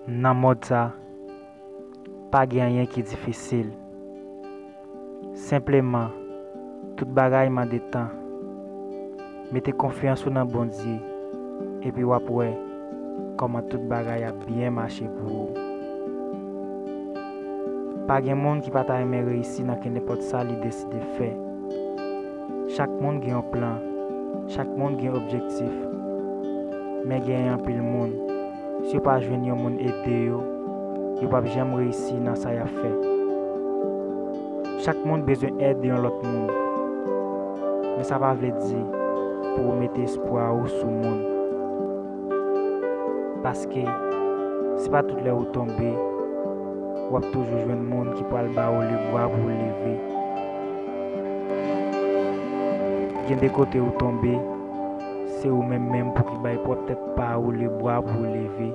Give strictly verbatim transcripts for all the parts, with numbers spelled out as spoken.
Nan mond sa, pa gen anyen ki difisil. Senpleman, tout bagay mande tan. Mete konfyans ou nan Bondye, epi w ap wè kòman tout bagay ap byen mache pou ou. Pa gen moun ki pa ta renmen reyisi nan kenenpòt sa li deside fè. Chak moun gen yon plan, chak moun gen objektif. Men gen anpil moun, si yo pa jwenn yon moun ede yo, yo p ap janm reyisi nan sa y ap fè. Chak moun bezwen èd yon lòt moun, men sa pa vle di pou ou mete espwa ou sou moun. Paske se pa tout lè ou tonbe, w ap toujou jwenn moun ki pral ba ou lebra pou w leve. Gen de kote ou tonbe, se ou menm menm pou ki bay pwòp tèt pa ou lebra pou w leve.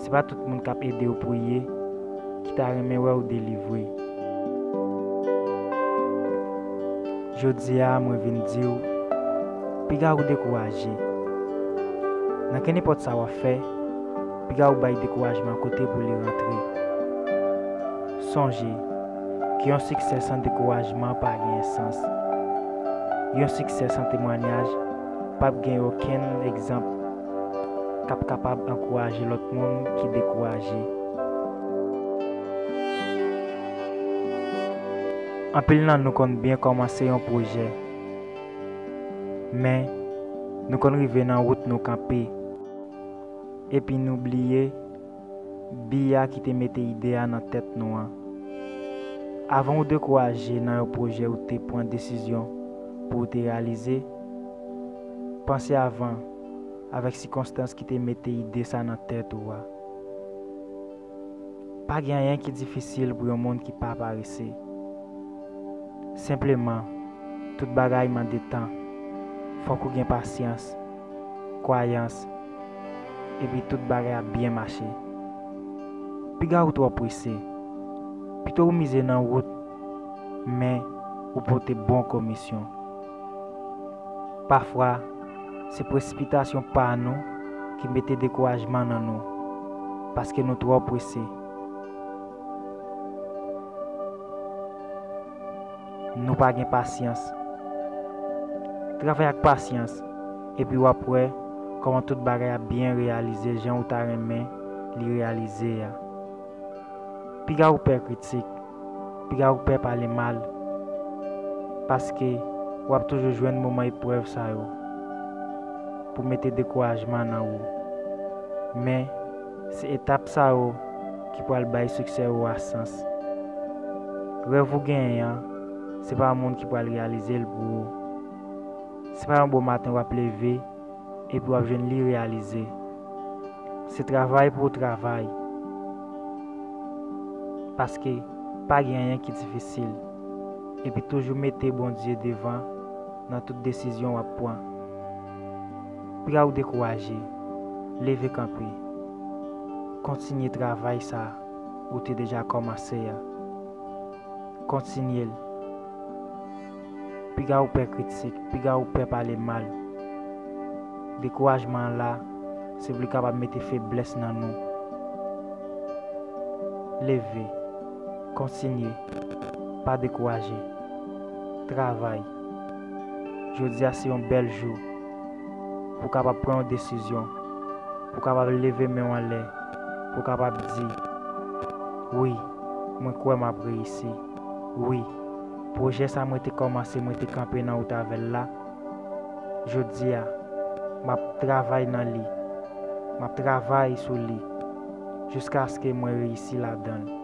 Se pa tout moun k ap ede w priye ki ta renmen wè w delivre. Jodi a, mwen vin di w, piga ou dekouraje. Nan kenenpòt sa w ap fè, piga ou bay dekourajman kote pou li rantre. Sonje, ke yon siksè san dekourajman pa gen sans. Yon siksè san temwanyaj p ap gen okenn egzanp k ap kapab ankouraje lòt moun ki dekouraje. Anpil nan nou konn byen kòmanse yon pwojè, men nou konn rive nan wout nou kanpe, epi nou bliye bi a ki te mete ide a nan tèt nou an. Avan ou dekouraje nan yon pwojè ou te pran desizyon pou ou te reyalize, panse avan avèk sikonstans ki te mete ide sa nan tèt ou a. Pa gen anyen ki difisil pou yon moun ki pa parese. Senpleman, tout bagay mande tan. Fòk ou gen pasyans, kwayans, epi tout bagay ap byen mache. Piga ou twò prese. Pito ou mize nan wout, men ou pote bon komisyon. Pafwa, se presipitasyon pa nou ki mete dekourajman nan nou, paske nou twò prese. Nou pa gen pasyans. Travay ak pasyans, epi w ap wè kòman tout bagay ap byen reyalize jan ou ta renmen li reyalize a. Piga ou pè kritik, piga ou pè pale mal, paske w ap toujou jwenn moman eprèv sa yo pou mete dekourajman nan ou. Men, se etap sa yo ki pral bay siksè ou a sans. Rèv ou genyen an, se pa moun ki pral reyalize l pou ou. Se pa yon bon maten w ap leve epi w ap jwenn li reyalize. Se travay pou w travay. Paske pa gen anyen ki difisil. Epi toujou mete Bondye devan nan tout desizyon w ap pran. Piga ou dekouraje, leve kanpe. Kontinye travay sa ou te deja kòmanse a. Kontinye l. Piga ou pè kritik, piga ou pè pale mal. Dekourajman an la, se pou li kapab mete feblès nan nou. Leve, kontinye, pa dekouraje. Travay. Jodi a se yon bèl jou pou w kapab pran yon desizyon, pou w kapab leve men w anlè, pou w kapab di, wi, mwen kwè m ap reyisi. Wi, pwojè sa mwen te kòmanse, mwen te kanpe nan wout avè l la, jodi a, m ap travay nan li, m ap travay sou li, jiskaske mwen reyisi ladan l.